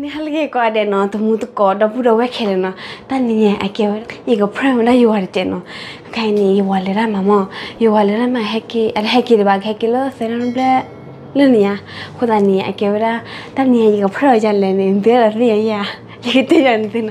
န့ၣ်ဟါလၢအဂ့ၤကိးဂၤဒဲးနီၤ, တမူတကိး ဒီပုၢ်ဒီဝဲၢ်ခဲလၢာ်နီၤ, တၢ်နံၤညါအကဲဝဲဒၣ် ယက prank ဝဲဒၣ်ယဝၤတကဲးနီၤ, ခဲအံၤန့ၣ် ယဝၤလဲၤတၢ်မၤမီၢ်, ယဝၤလဲၤတၢ်မၤ ဟဲက့ၤ အတဟဲက့ၤဒံးဘၣ် ကဟဲက့ၤလၢသၢနၣ်ရံၣ်ဘျဲၣ် လၢန့ၣ်ညါ, အဃိသတးန့ၣ် အကဲဝဲဒၣ် တၢ်နံၤညါယက prank အီၤဒ်လဲၣ်န့ၣ် နသ့ၣ်ညါလီၤသ့ၣ်ညါယၤ, ယကတဲယၤန့ၣ်သ့ၣ်နီၤ,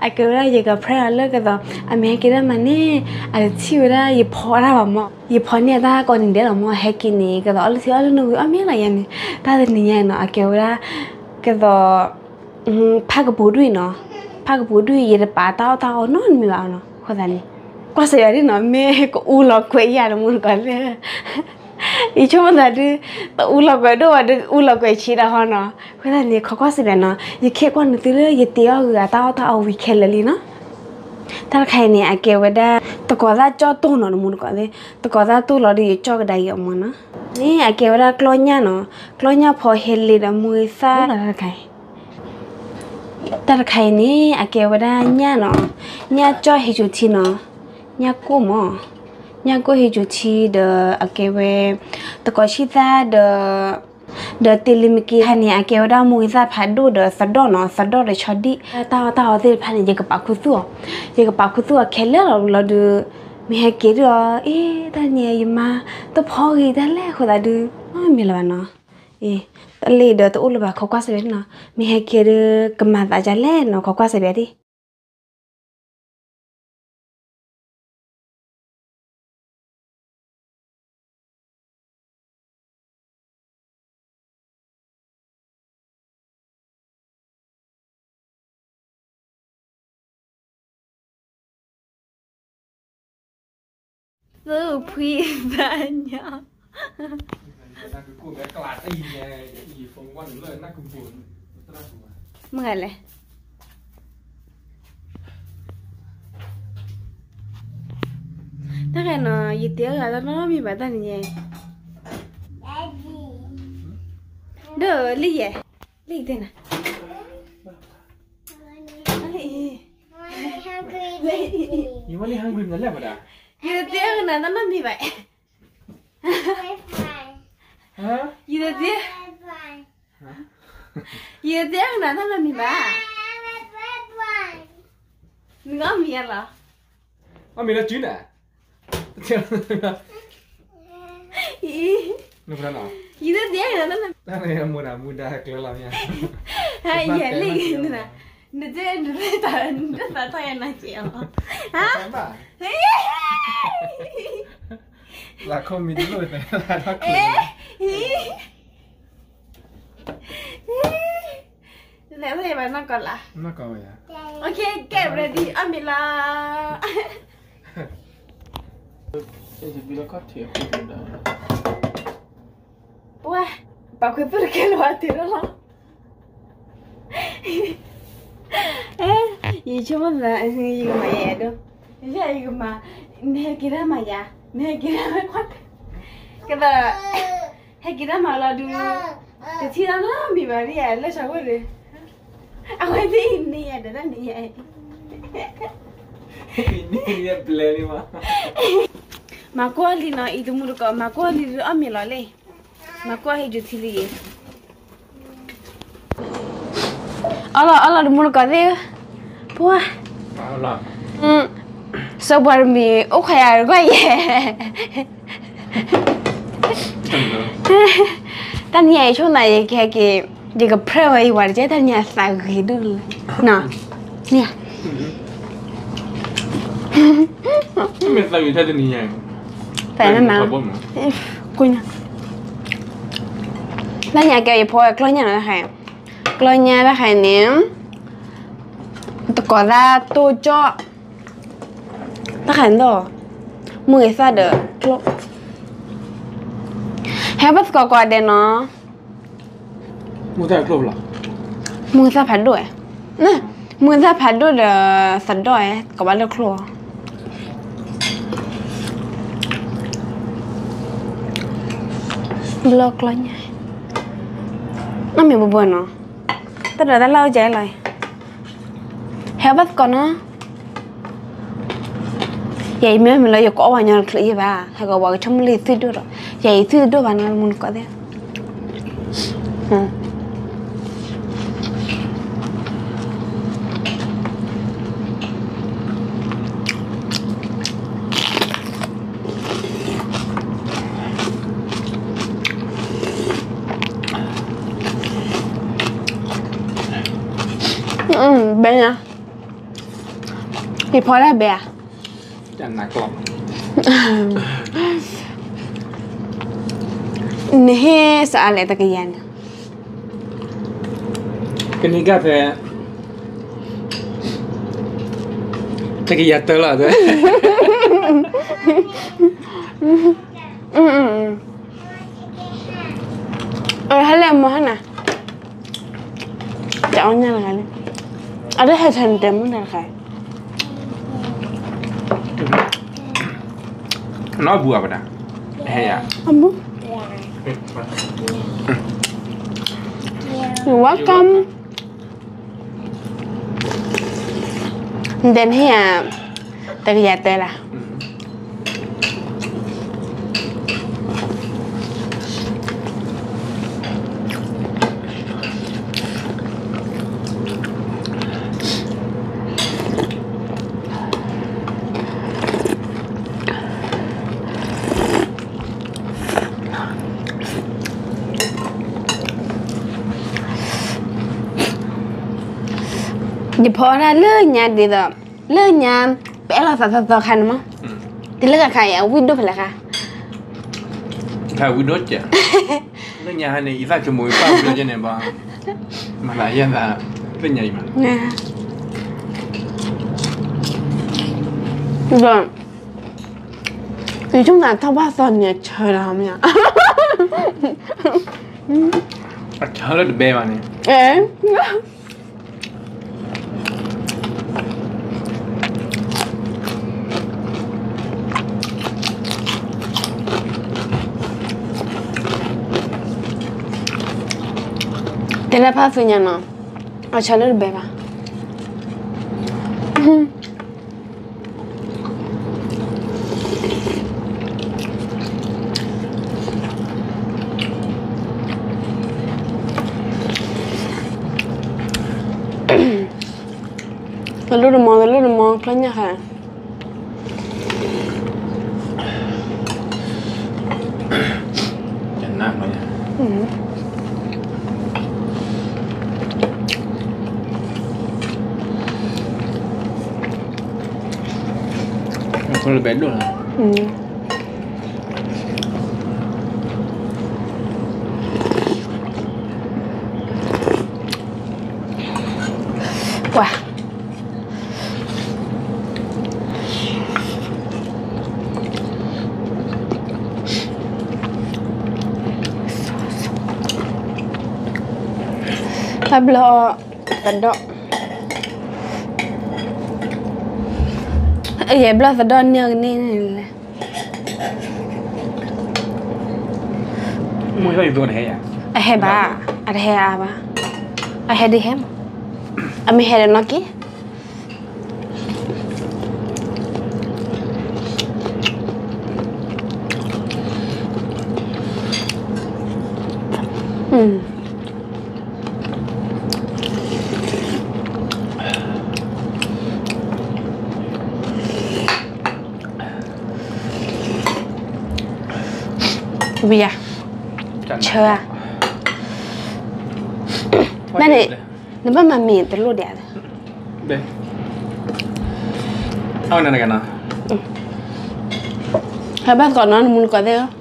အကဲဝဲဒၣ်ယက prank အီၤလၢကသိး အမ့ၢ်ဟဲက့ၤတၢ်မၤန့ၣ် အတထံၣ်ဝဲဒၣ်ယဖီအတၢ်ဘၣ်မီၢ်, ယဖီန့ၢ်အတၢ်ကိးနံၤဒဲးလီၤမီၢ်, ဟဲက့ၤန့ၣ် ကသိးအီၣ်လုၢ်ထံအီၣ်လုၢ်နိဝံၤအီၣ်မ့ၤလီၤယၤန့ၣ်, တၢ်တနံၤညါနီၤ အကဲဝဲဒၣ် ကသိး ဖးကပူၤဒွံၣ်နီၤ, ဖးကပူၤဒွံၣ် ယတပာ်တၢ်အီၣ်တၢ်အီနီတမံၤဘၣ်နီၤ, အဃိသတးန့ၣ် ကွၢ်စၢၤယၤဒ်နီၤ, မ့ၢ်ကအူလီၤကွဲးယၤတမူတကိးသ့ၣ်, ယဆိကမိၣ်သးဒုး တအူလီၤကွဲးဒိၣ်ဘၣ်ဒုး အူလီၤကွဲးဆံးတၢ်ဟီနီၤ, အဃိသတးန့ၣ် ခိးကွၢ်စၢၤယၤနီၤ, ယကဟဲကွၢ်နသုလၢယတ့အီၣ်ဂ့ၤအတၢ်အီၣ်တၢ်အီဝံၤခဲလၢာ်လံနီၤ, တၢ်တခါအံၤန့ၣ် အကဲဝဲဒၣ် တကိးသၣ်ကၠီၣ်တိၢ်နီၤ တမူတကိးသ့ၣ်, တကိးသၣ်တိၢ်လီၤဒီးယကၠီၣ်ကဒါက့ၤအီၤမီၢ်နီၤ, န့ၣ် အကဲဝဲဒၣ်ကျီၢ်ညၣ်နီၤ, ကျီၢ်ညၣ်ဖီဟဲလ့ဒီးမူဂ့ၤသၣ် တၢ်တခါအံၤ တၢ်တခါအံၤန့ၣ် အကဲဝဲဒၣ်ညၣ်နီၤ, ညၣ်ကၠီၣ်ဟ့ၣ်ကၠိထံနီၤ, ညၣ်ကိၢ်မီၢ်, ညၣ်ကိၢ်ဟ့ၣ်ကၠိထံဒီးအကဲဝဲ တကိးဆံၣ်သၣ်ဒီး ဒီးတ့လံမက့ၤတခါန့ၣ် အကဲဝဲဒၣ်မူဂ့ၤသၣ်ဖးဒိၣ်ဒီးသဒီၣ်နီၤ, သဒီၣ်ဒီးဆီဒံၣ်, တၢ်အီၣ်တၢ်အီသ့ၣ်တဖၣ်န့ၣ် ယကပာ်ခူသူၣ်အီၤ, ယကပာ်ခူသူၣ်အီၤခဲလၢာ်လီၤလီၤဒုး, မ့ၢ်ဟဲက့ၤဒုးအီၤ အ့ တၢ်နံၤညါယမါ တဖီဂ့ၤတၢ်လဲၣ်အဃိသတးဒုး အီၣ်မ့ၤလၢၤဘၣ်နီၤ, အ့ တၢ်လ့ဒီးတအိၣ်လၢၤဘၣ် ခိးကွၢ်စၢၤယၤနီၤ, မ့ၢ်ဟဲက့ၤဒုး ကမၤသးဒ်လဲၣ်နီၤ ခိးကွၢ်စၢၤယၤဒံး သူၣ်ဖှံသးညီ မုၢ်ဂၤလဲၣ်, တၢ်ဂၤနီၤ ယတဲအီၣ်ဂၤတၢ်နီတမံၤဘၣ်တၢ်နံၤညါအံၤ, ဒီးလံယဲၢ်, လံတဲနၤ, လံအံၤ, ယတဲအီၣ်ဂၤနၤတၢ်နီတမံၤဘၣ်, ယတဲ ယတဲအီၣ်ဂၤနၤတၢ်နီတမံၤဘၣ်, နကအီၣ်မ့ၤလီၤ, အီၣ်မ့ၤလၢစုနၤ, ယတဲအီၣ်ဂၤနၤတၢ်နီတမံၤ, တၢ်န့ၣ်အမိၢ်ဒၣ်မူဒါကျၢလီၤမ့ၢ်ဧါ, ယဲၢ်လံ, နတဲ နတဲသးထီၣ်ယဲၢ်နၤက့ၤအီၤ, လၢခိၣ်မံၤတလိၣ်, လဲၤဝဲဘၣ်နီၢ်ကီၢ်လၢ်, OK, get ready, အီၣ်မ့ၤလီၤ, ပှၤ, ပာ်ခူသူၣ်တကဲလၢၤဘၣ်တ့ၢ်လီၤလီၤ, ယဆိကမိၣ်သး ယကမၤယဲဒိၣ်, ယကမၤ, နဟဲက့ၤတၢ်မၤယၤ, နဟဲက့ၤတၢ်မၤခွါ, ကသး, ဟဲက့ၤတၢ်မၤလီၤဒုး, တထံၣ်တၢ်နီတမံၤဘၣ်ဒ်ယဲၢ်လၢဆၢဝဲၢ်ဒီး, အဝဲသ့ၣ်အံၤန့ၣ်ယဲၢ်ဒီးတၢ်န့ၣ်ယဲၢ်, မၤကွၢ်လံနီၤ အံၤတမူတကိး မၤကွၢ်လံဒုးအီၣ်မ့ၤလီၤလံ, မၤကွၢ်ဟ့ၣ်ကၠူထံလံယဲၢ် အီၣ်လီၤအီၣ်လီၤတမူတကိးသ့ၣ်ဧၢ, ပှၤ, စီၤပှၤတမံၤအိၣ်ခိးယၤတကွၢ်ယဲၢ်, တၢ်နံၤအံၤဆိၣ်နၤယကဟဲက့ၤ, ယက prank ဝဲယဝၤတကဲ တၢ်နံၤအံၤသးဂ့ၤဒိၣ်လီၤ, န့ၣ် မ့ၢ်သးဂ့ၤထဲတနံၤညါ, ဖဲမမါ, တၢ်ညါကဲယဖိကျီၢ်ညါလီၤတခါ, ကျီၢ်ညါတခါန့ၣ်, တကိးသၣ်တိၢ်ကၠီၣ်, တခါန့ၣ်ဒီး, မုၢ်ဂ့ၤသၣ်ဒီးကျိၣ်, ဟဲဘၣ်သကိးကိးဂၤဒဲးနီၤ မုၢ်ဂ့ၤသၣ်ဖးဒိၣ်, မုၢ်ဂ့ၤသၣ်ဖးဒိၣ်ဒီးသဒီၣ်, ကိးဘၣ်လၢကျိၣ်, ဘျီကျီၢ်ညါ, အီၣ်မ့ၤဘှီဘှီနီၤ, တၢ်ဒီးတၢ်လၢအိၣ်ကဲလီၤ, ဟဲဘၣ်သကိးနီၤ ယအံၤမ့ၢ်မ့ၢ်လၢယကအီၣ်ဝဲညီတချုးယဲၢ်ဘၣ်, ဟဲကဝီၤကဆိကမိၣ်လၢယသွံၣ်ဒိၣ်ဒီး, ယအံၤသွံၣ်တဒိၣ်ဘၣ်နီၤ မုၢ်နကိးသ့ၣ်, ယဖီတၢ်ဘဲဧါ, နဟ့ၣ်စးအါလဲၣ်တကယၤန့ၣ်, ကန့ၢ်ကၣ်ဖဲ တကယၤတၢလီၤ, အဟဲလဲၣ်မဟါနၤ, တအီၣ်ညၣ်တဂၤလံ, အတဟဲထဲနတဲမုၢ်တၢ်တခါ, နီၢ်ဘူအပဒၣ်, ဟဲယၤ, အဘူ, You're welcome. နတဲနဟ့ၣ်ယၤ တကယၤတၢလၢ်. ယဖီတၢ်လၢညါဒ်သိး လၢညါ ပအဲၣ်လိာ်သးသီသီခါန့ၣ်မး, တုၤလၢကခါအံၤ အဝံၣ်ဒိၣ်ဖဲလဲၣ်ခါ, ခါဝံၣ်ဒိၣ်ကဲ, လၢညါန့ၣ် အံသၣ်ဆိမိၣ်ပၢ်ဝံၣ်ဒိၣ်ကဲန့ၣ်ဘၣ်, မၤသးယဲၢ်သး, လၢညါအံၤမး, ဒီး ယဆိကမိၣ်ထီၣ်ဘၣ်သီန့ၣ်ဆၢလီၤမ့ၢ်ဧါ, အဆၢလၢတဘဲဘၣ်န့ၣ်, အဲ တဲလၢဖးသ့ၣ်ညါနီၤ, အဆၢလၢတဘဲဘၣ်. တလိၣ်တမီၤ တလိၣ်တမီၤ ကျီညၣ်ဃာ် အဖိလၢဘဲဒိၣ်လီၤ. ပှၤ တၢ်ဘျီသဒီၣ်, ယဲဘျီသဒီၣ်န့ၢ်အီၤကန့ၢ်န့ၣ်လဲၣ်. အဟဲဘၣ်, အတဟဲအါဘၣ်, အဟဲဒ်ဟဲမး, အမ့ၢ်ဟဲဒီးနီၢ်က့. ဝံၤယၤ, ဆၢဧါ, နန့ၣ်, နဘၣ်မၤမ့ၢ်တလိၣ်ဒံးဧါ, ဟဲဘၣ်သကိးနီၤ နမူနကိးသ့ၣ်ဧၢ.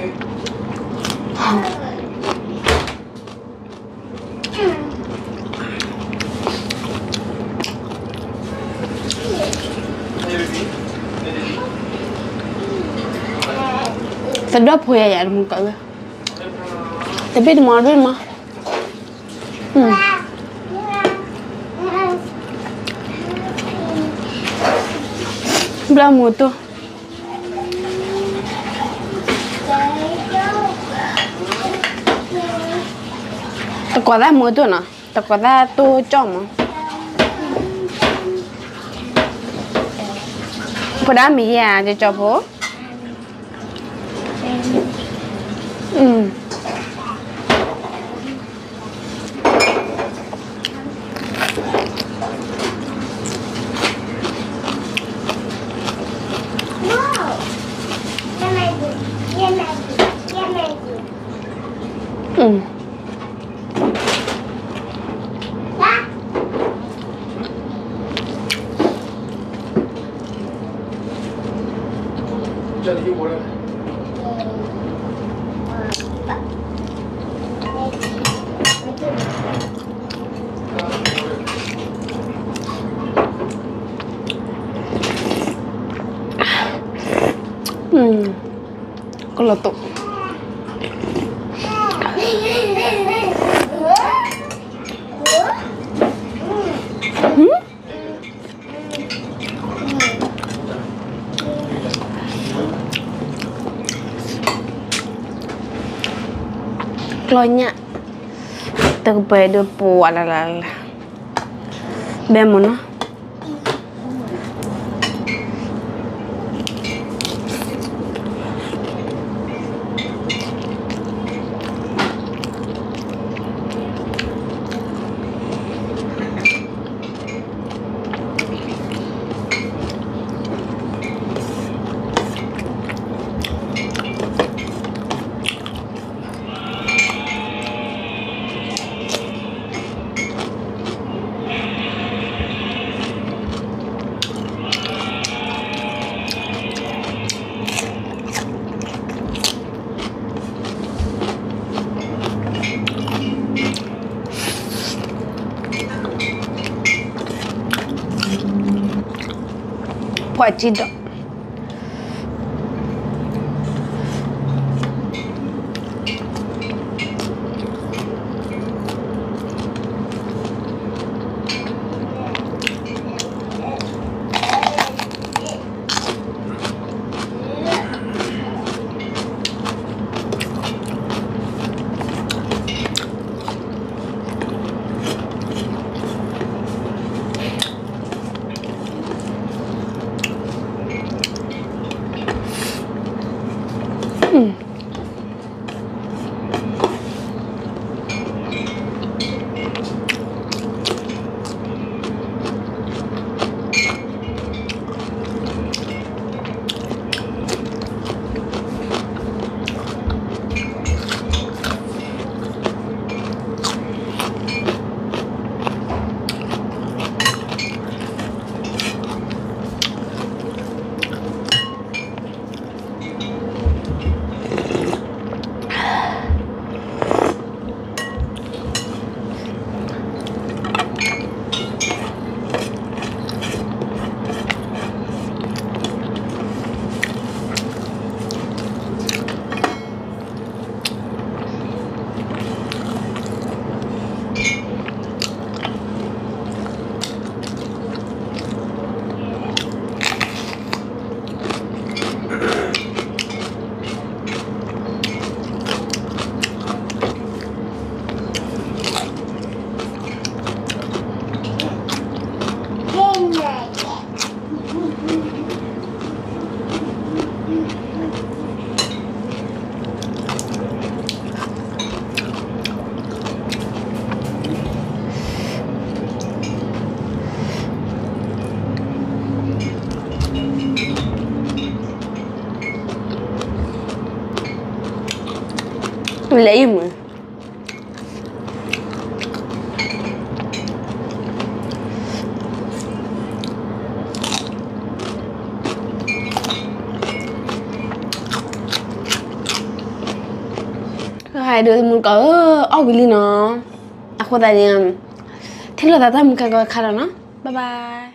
သဒီၣ်ဖိယၤယၤတမူကဝဲ, တဘ့ၣ်တမီၤ တဘ့ၣ်တမီၤ, ဘျီမူတိၢ်, တကိးသၣ်မူတိၢ်နီၤ, တကိးသၣ်တိၢ်ကၠီၣ်မး, ဖိဒါမ့ၢ်ယဲၢ်ဧါ ကၠီဖိ, ကလီၤတိၢ်, ကျီညၣ်, တကပၤဒုးပှၤလၢ်လၢ်လၢ်, ဘဲမ့ၢ်နီၤ. ဖှၣ်ကံဒီး လဲၤအံၤမုၢ် တ ဟဲဒုးသမူတကိးဧၢ, အီၣ်ဝံၤလံနီၤ. အဃိသတးန့ၣ် ထံၣ်လိာ်သးတၢ်မူကဲကီခါဒီးနီၤ, bye bye.